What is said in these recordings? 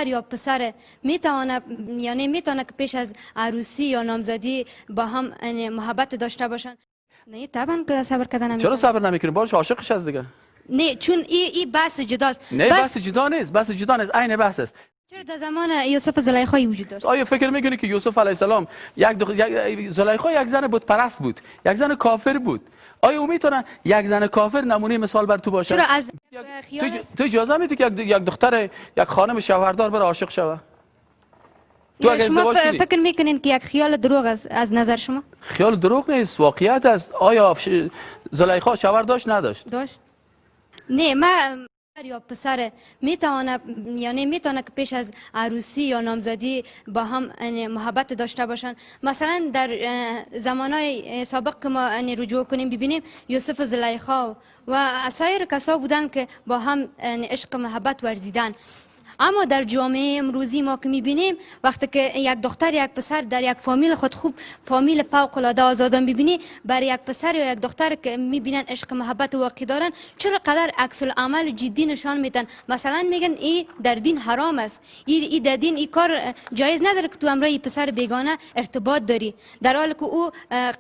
یا پسر میتونه، یعنی میتونه که پیش از عروسی یا نامزدی با هم محبت داشته باشن؟ نه، طبعا که صبر کردن نمیتونه. چرا صبر نمیکنی؟ باش عاشقش از دیگه. نه، چون ای بحث جداست. نه، بحث جدا نیست، بحث جدا نیست، عین بحث است. چرا در زمان یوسف زلیخا وجود داشت؟ آیا فکر میکنی که یوسف علیه السلام یک زلیخا یک زن بت پرست بود، یک زن کافر بود؟ آیا او میتونه یک زن کافر نمونه مثال بر تو باشه؟ چرا از خیال تو اجازه میدی که یک دختر، یک خانم شوهردار بر عاشق شوه؟ تو اگه شما ازدواج فکر میکنین که یک خیال دروغ است از نظر شما؟ خیال دروغ نیست، واقعیت است. آیا زلیخا شوهر داشت نداشت؟ داشت. نه، ما یا پسر میتونه، یعنی میتونه که پیش از عروسی یا نامزدی با هم محبت داشته باشن؟ مثلا در زمانای سابق که ما رجوع کنیم ببینیم یوسف زلیخا و سایر کسا بودن که با هم عشق محبت ورزیدن. اما در جامعه امروزی ما که میبینیم وقتی که یک دختر یک پسر در یک فامیل خود خوب فامیل فوق العاده آزادان ببینی، برای یک پسر یا یک دختر که میبینن عشق محبت واقعی دارن، چرا قدر عکس العمل جدی نشان میدن؟ مثلا میگن ای در دین حرام است، ای در دین ای کار جایز نداره که تو امرای پسر بیگانه ارتباط داری، در حالی که او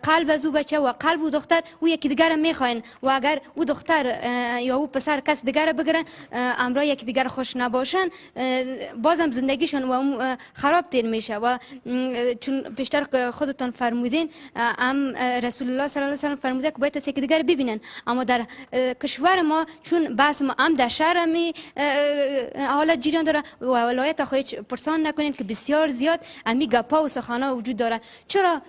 قلب از او بچه و قلب او دختر او یکی دیگر میخواین و اگر او دختر یا او پسر کس دیگر بگیرن، امرای یکی دیگر خوش نباشن، بازم زندگیشون و خراب تیر میشه. و چون پیشتر خودتان فرمودین، هم رسول الله صلی الله علیه و سلم فرموده که باید یکی دیگر ببینن، اما در کشور ما چون بحث ما هم در شهر می حالت جریان داره و ولایت خو هیچ پرسان نکنین که بسیار زیاد امی گپا و سخنا وجود داره. چرا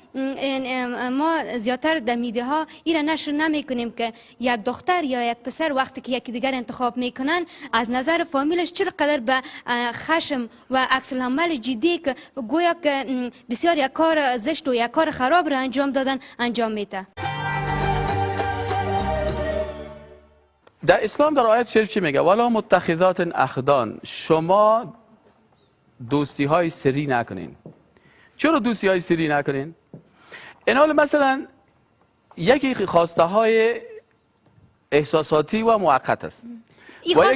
ما زیادتر در میده ها ایره نشر نمیکنیم که یک دختر یا یک پسر وقتی که یکی دیگر انتخاب میکنن از نظر فامیلش چرا قدر به خشم و عکس العمل جدی که گویا که بسیار یک کار زشت و یک کار خراب را انجام دادن انجام میده؟ در اسلام در آیت شریف چی میگه؟ ولا متخذات اخدان، شما دوستی های سری نکنین. چرا دوستی های سری نکنین؟ این حال مثلا یکی خواسته های احساساتی و موقت است.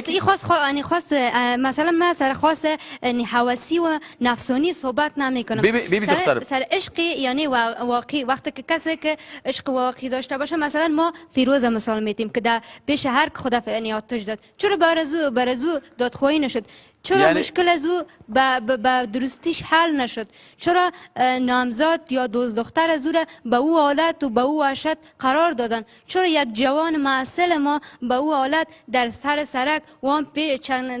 ای خواست یعنی خواست، مثلا من سر خواست یعنی هوسی و نفسانی صحبت نمیکنم. بی سر عشقی یعنی واقعی، وقتی که کسی که عشق واقعی داشته باشه، مثلا ما فیروز مثال میدیم که در پیش هر خدا یعنی آتش داد، چرا برازو دادخواهی نشد؟ چرا یعنی مشکل از او به درستیش حل نشد؟ چرا نامزاد یا دوست دختر از او را به او حالت و به او وحشت قرار دادن؟ چرا یک جوان معسل ما به او حالت در سر سرک و هم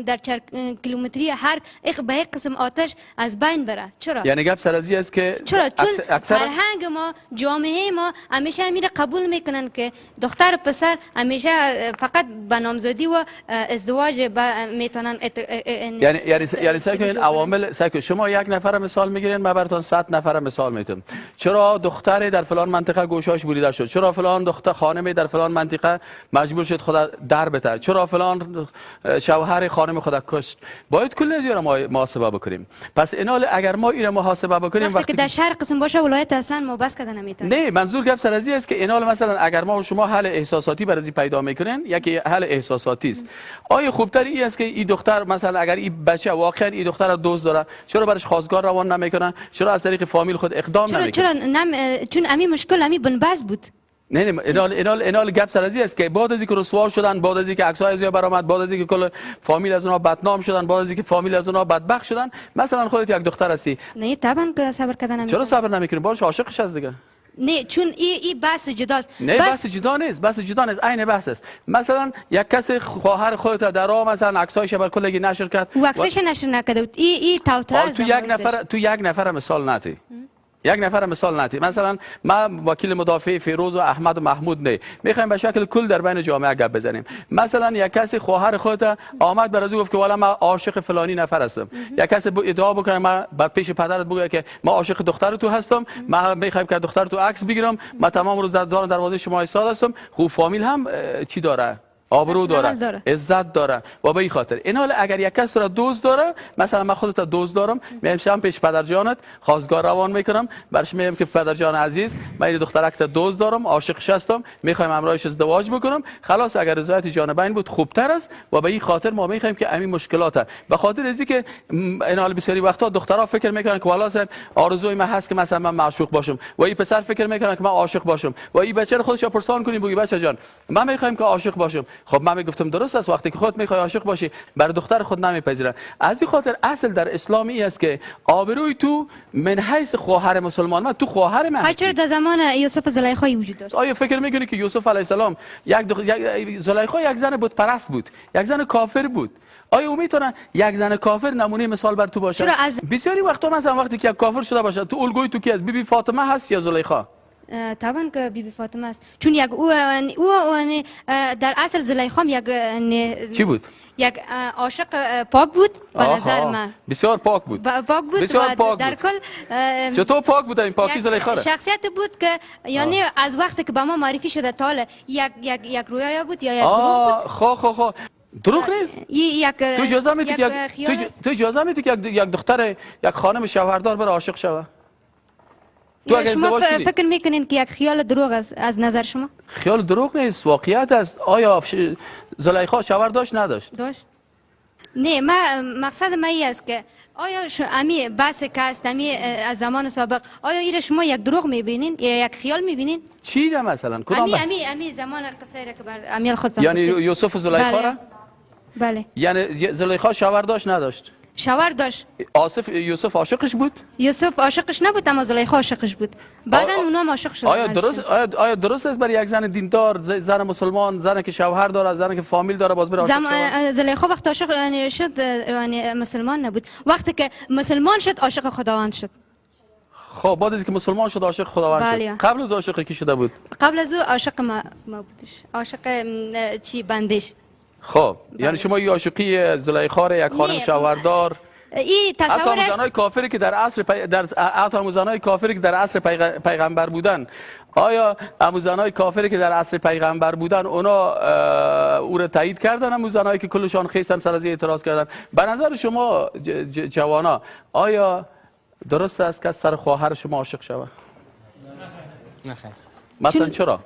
در چند کیلومتری هر به یک قسم آتش از بین بره؟ چرا؟ یعنی گپ سر از است که چرا؟ چون فرهنگ ما، جامعه ما همیشه میره قبول میکنن که دختر و پسر همیشه فقط به نامزدی و ازدواج میتونن. یعنی سعی کنین عوامل، سعی کنین شما یک نفر مثال میگیرین، من براتون 100 نفر مثال میتم. چرا دختری در فلان منطقه گوشاش بریده شد؟ چرا فلان دختر خانمی در فلان منطقه مجبور شد خود در بته؟ چرا فلان شوهر خانم خود کشت؟ باید کل از را محاسبه بکنیم. پس اینال اگر ما این محاسبه بکنیم، وقتی که در شهر قسم باشه ولایت اصلا ما بس کردن نمیتونه. نه، منظور گپ سر از است که اینال مثلا اگر ما و شما حل احساساتی برازی پیدا میکنین، یکی حل احساساتی است. آیا خوبتر این است که این دختر مثلا اگر این بچه واقعا این دختر را دوست داره، چرا برش خواستگار روان نمیکنه؟ چرا از طریق فامیل خود اقدام نمیکنه؟ چرا چون امی مشکل امی بنبست بود. نه نه، اینال گپ سر از است که بعد از اینکه رسوا شدن، بعد از اینکه عکس‌های از برآمد، بعد از اینکه کل فامیل از اونها بدنام شدن، بعد از اینکه فامیل از اونها بدبخت شدن، مثلا خودت یک دختر هستی. نه، طبعا که صبر کردن نمیتونه. چرا صبر نمیکنی؟ باش عاشقش از دیگه. نه، چون ای بحث جداست. نه، بحث جدا نیست، بحث جدا نیست، عین بحث است. مثلا یک کسی خواهر خودت در راه مثلا عکسایش بر کلگی نشر کرد. او عکسش نشر نکرده بود. ای توطئه است. تو یک نفر مثال نتی. یک نفر مثال نتی. مثلا ما وکیل مدافع فیروز و احمد و محمود نه، میخوایم به شکل کل در بین جامعه گپ بزنیم. مثلا یک کسی خواهر خودت آمد بر از او گفت که والا من عاشق فلانی نفر هستم. یک کسی ادعا بکنه من بر پیش پدرت بگه که ما عاشق دختر تو هستم، ما میخوایم که دختر تو عکس بگیرم، ما تمام روز در دروازه شما ایستاد هستم. خب فامیل هم چی داره؟ آبرو داره، عزت داره و به این خاطر این حال اگر یک کس را دوست داره، مثلا من خودت دوست دارم، میام شم پیش پدر جانت خواستگار روان میکنم، برش میگم که پدر جان عزیز، من این دخترک تا دوست دارم، عاشقش هستم، میخوایم همراهش ازدواج بکنم. خلاص اگر رضایت جانبین بود خوبتر است و به این خاطر ما میخوایم که همین مشکلات به خاطر از اینکه این حال بسیاری وقتا دخترها فکر میکنن که والا صاحب آرزوی من هست که مثلا من معشوق باشم و این پسر فکر میکنه که من عاشق باشم و این بچه خودش پرسان کنیم بگی بچه جان من میخوایم که عاشق باشم. خب من میگفتم درست است، وقتی که خودت میخوای عاشق باشی بر دختر خود نمیپذیره. از این خاطر اصل در اسلام این است که آبروی تو من حیث خواهر مسلمان، من تو خواهر من هستی. چرا در زمان یوسف زلیخا وجود داشت؟ آیا فکر میکنی که یوسف علیه السلام یک زلیخا یک زن بت پرست بود، یک زن کافر بود؟ آیا او میتونه یک زن کافر نمونه مثال بر تو باشه؟ چرا از بسیاری وقتا مثلا وقتی که یک کافر شده باشه تو الگوی تو کی است؟ بی بی فاطمه هست یا زلیخا؟ طبعا که بی بی فاطمه است، چون یک او در اصل زلیخا یک چی بود؟ یک عاشق پاک بود به نظر من، بسیار پاک بود، پاک بود بسیار پاک در کل. چطور پاک بود این پاکی زلیخا؟ شخصیت بود که یعنی از وقتی که به ما معرفی شده تا حالا یک یک یک رویا بود یا یک دروغ بود. خو خو خو دروغ نیست. تو اجازه میدی که تو اجازه میدی که یک دختر، یک خانم شوهردار بر عاشق شوه؟ تو شما فکر میکنین که یک خیال دروغ است از نظر شما؟ خیال دروغ نیست، واقعیت است. آیا زلیخا شوهر داشت نداشت؟ داشت. نه، ما مقصد ما این است که آیا امی بحث که است امی از زمان سابق، آیا ایره شما یک دروغ میبینین یا یک خیال میبینین؟ چی را مثلا؟ کدام امی امی امی زمان قصه را که بر امیال خود، یعنی یوسف و زلیخا را؟ بله. یعنی زلیخا شوهر داشت نداشت؟ شوهر داشت. آصف یوسف عاشقش بود؟ یوسف عاشقش نبود اما زلیخا عاشقش بود. بعدا اونا هم عاشق شدن. آیا درست آیا درست است برای یک زن دیندار، زن مسلمان، زن که شوهر داره، زن که فامیل داره باز بره عاشق شود؟ زلیخا وقت عاشق شد یعنی مسلمان نبود. وقتی که مسلمان شد عاشق خداوند شد. خب بعد از که مسلمان شد عاشق خداوند شد. قبل از عاشق کی شده بود؟ قبل از او عاشق ما بودش. عاشق چی بندش. خب یعنی شما یه عاشقی زلیخا را یک خانم شوهردار، این تصور است. زنای کافری که در عصر زنای کافری که در عصر پیغمبر بودن، آیا زنای کافری که در عصر پیغمبر بودن اونا او را تایید کردن؟ امو زنایی که کلشان خیسن سر از اعتراض کردن. به نظر شما جوانا آیا درست است که سر خواهر شما عاشق شود؟ نه خیر. مثلا چرا؟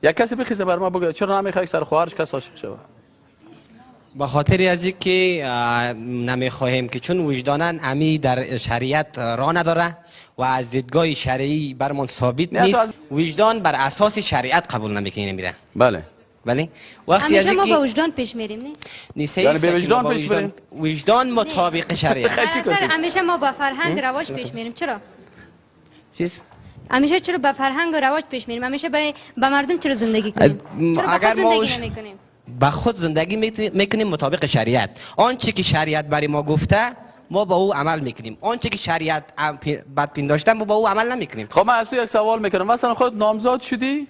یک کسی بخیزه بر ما بگه چرا نمیخوای سر خواهرش کس عاشق شود؟ به خاطر از اینکه نمیخواهیم که چون وجداناً امی در شریعت را نداره و از دیدگاه شرعی برمان ثابت نیست. وجدان بر اساس شریعت قبول نمیکنه میره. بله بله. وقتی از ما با وجدان پیش میریم نه؟ نیست، یعنی به وجدان پیش میریم. وجدان مطابق شریعت. همیشه ما با فرهنگ رواج پیش میریم. چرا؟ چیز؟ همیشه چرا با فرهنگ و رواج پیش میریم؟ همیشه به مردم چرا زندگی کنیم؟ چرا با خود زندگی نمیکنیم؟ با خود زندگی میکنیم مطابق شریعت. آنچه که شریعت برای ما گفته ما با او عمل میکنیم، آنچه که شریعت بد پنداشته ما با او عمل نمیکنیم. خب من از تو یک سوال میکنم. مثلا خود نامزاد شدی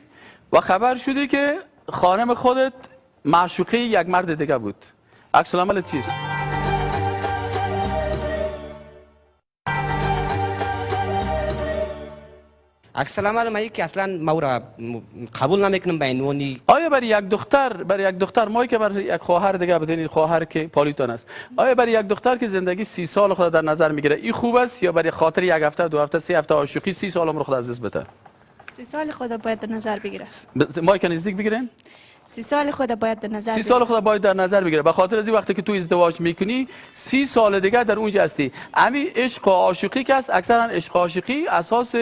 و خبر شدی که خانم خودت معشوقه یک مرد دیگه بود، عکس العمل چیست؟ عکس العمل ما که اصلا ما را قبول نمیکنم به عنوان. آیا برای یک دختر، برای یک دختر ما که برای یک خواهر دیگه بدین، خواهر که پالیتون است، آیا برای یک دختر که زندگی 30 سال خود در نظر میگیره این خوب است یا برای خاطر یک هفته، دو هفته، 3 هفته عاشقی 30 سال عمر خود از دست بده؟ 30 سال خود باید در نظر بگیره. ما که نزدیک بگیرین؟ 30 سال خود باید در نظر 30 سال خود باید در نظر بگیره. به خاطر از این وقتی که تو ازدواج میکنی 30 سال دیگه در اونجا هستی. امی عشق و عاشقی که است، اکثرا عشق و عاشقی اساس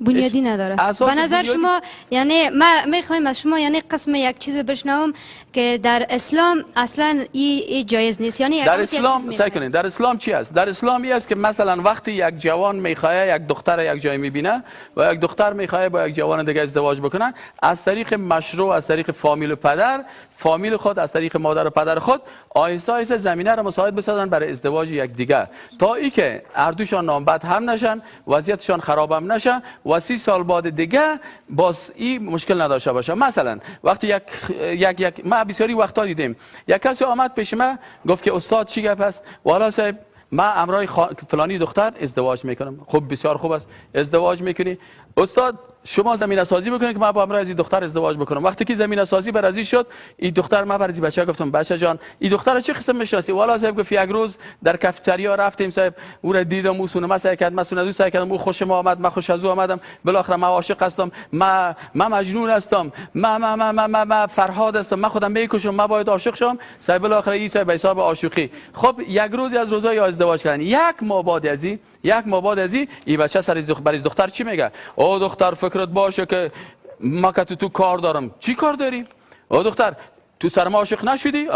بنیادی نداره. به نظر شما یعنی ما میخوایم از شما یعنی قسم یک چیز بشنوم که در اسلام اصلا ای جایز نیست. یعنی در اسلام سعی کنین در اسلام چی است؟ در اسلام ای است که مثلا وقتی یک جوان میخواد یک دختر یک جای میبینه و یک دختر میخواد با یک جوان دیگه ازدواج بکنه، از طریق مشروع، از طریق فامیل و پدر، فامیل خود، از طریق مادر و پدر خود آهسته آهسته زمینه را مساعد بسازن برای ازدواج یک دیگه، تا ای که هر دوشان نامبد هم نشن، وضعیتشان خراب هم نشه و 30 سال بعد دیگه باز این مشکل نداشته باشه. مثلا وقتی یک یک یک ما بسیاری وقتا دیدیم یک کسی آمد پیش ما گفت که استاد چی گپ است؟ والا صاحب ما امرای فلانی دختر ازدواج میکنم. خب بسیار خوب است، ازدواج میکنی. استاد شما زمینه سازی بکنید که من با همراه از این دختر ازدواج بکنم. وقتی که زمینه سازی بر ازی شد، این دختر ما بر از بچه گفتم بچه جان این دختر چه قسم میشناسی؟ والا صاحب گفت یک روز در کافتریا رفتیم صاحب، او را دیدم، او سونه ما سعی کرد، من سونه او سعی کردم، او خوش ما آمد، من خوش از او آمدم، بالاخره من عاشق هستم، من مجنون هستم، من فرهاد هستم، من خودم میکشم، من باید عاشق شم صاحب. بالاخره این صاحب به حساب عاشقی. خب یک روزی از روزای ازدواج کردن، یک ماه بعد از این این بچه سر برای دختر چی میگه؟ او دختر فکرت باشه که ما که تو کار دارم. چی کار داری؟ او دختر تو سر ما عاشق نشدی؟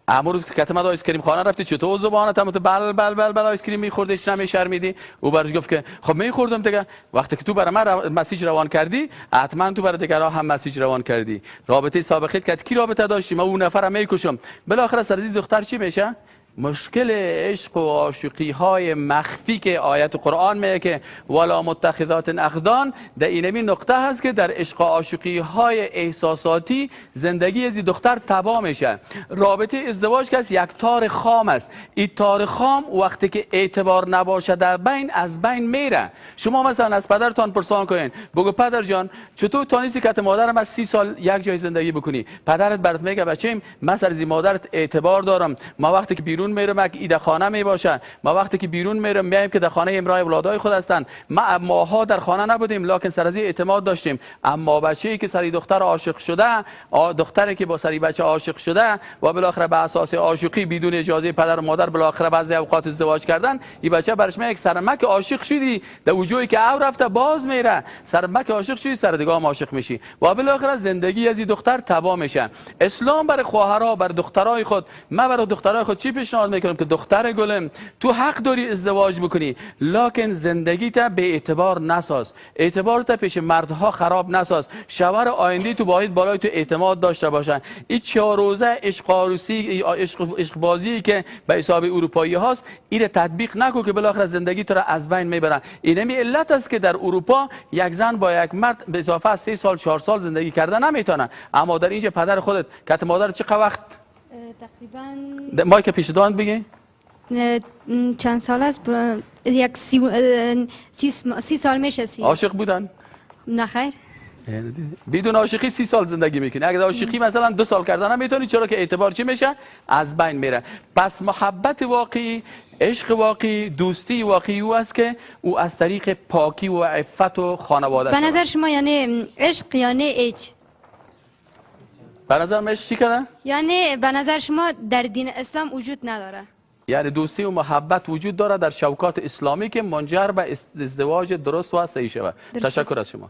امروز که کتم ice cream خانه رفتی چطور زبانت هم تو بل بل بل بل ice cream میخوردی، هیچ نمیشرمیدی؟ او برش گفت که خب میخوردم دیگه. وقتی که تو برای من message روان کردی، حتما تو برای دیگرها هم message روان کردی. رابطه سابقه که کی رابطه داشتی؟ ما اون نفرم میکشم. بالاخره سر دختر چی میشه؟ مشکل عشق و عاشقی های مخفی که آیت قرآن میگه که ولا متخذات اخدان، در اینمی نقطه هست که در عشق و عاشقی های احساساتی زندگی از دختر تباه میشه. رابطه ازدواج که یک تار خام است. این تار خام وقتی که اعتبار نباشه در بین، از بین میره. شما مثلا از پدرتان پرسان کنین، بگو پدر جان چطور تانیسی که مادرم از 30 سال یک جای زندگی بکنی؟ پدرت برات میگه بچه‌م من سر از مادرت اعتبار دارم، ما وقتی که بیرون میرم که ایده خانه می باشه، ما وقتی که بیرون میرم میایم که در خانه امرای اولادای خود هستن، ما ماها در خانه نبودیم لکن سر از اعتماد داشتیم. اما بچه‌ای که سری دختر عاشق شده، دختری که با سری بچه عاشق شده و بالاخره به اساس عاشقی بدون اجازه پدر و مادر بالاخره بعضی اوقات ازدواج کردن، این بچه برش میگه سر ما که عاشق شدی در وجوهی که او رفته باز میره، سر ما که عاشق شدی سر دیگه هم عاشق میشی و بالاخره زندگی از این دختر تباه میشه. اسلام برای خواهرها، بر دخترای خود، ما برای دخترای خود چی پیشنهاد میکنم که دختر گلم تو حق داری ازدواج بکنی، لکن زندگی تا به اعتبار نساز، اعتبار تا پیش مردها خراب نساز، شوهر آینده تو باید بالای تو اعتماد داشته باشن. این 4 روزه عشق عروسی، عشق بازی که به حساب اروپایی هاست، این تطبیق نکن که بالاخره زندگی تو را از بین میبرن. اینمی علت است که در اروپا یک زن با یک مرد به اضافه 3 سال 4 سال زندگی کردن نمیتونن. اما در اینجا پدر خودت که مادر چه وقت تقریبا ما که پیش داند بگی چند سال است، یک 30 سال میشه. 30 عاشق بودن؟ نه خیر، بدون عاشقی 30 سال زندگی میکنی. اگر عاشقی مثلا 2 سال کردن هم میتونی، چرا که اعتبار چی میشه؟ از بین میره. پس محبت واقعی، عشق واقعی، دوستی واقعی او است که او از طریق پاکی و عفت و خانواده. به نظر شما یعنی عشق یعنی ایچ؟ به نظر من چی کردن؟ یعنی به نظر شما در دین اسلام وجود نداره؟ یعنی دوستی و محبت وجود داره در شوکات اسلامی که منجر به ازدواج درست و صحیح شود. تشکر از شما.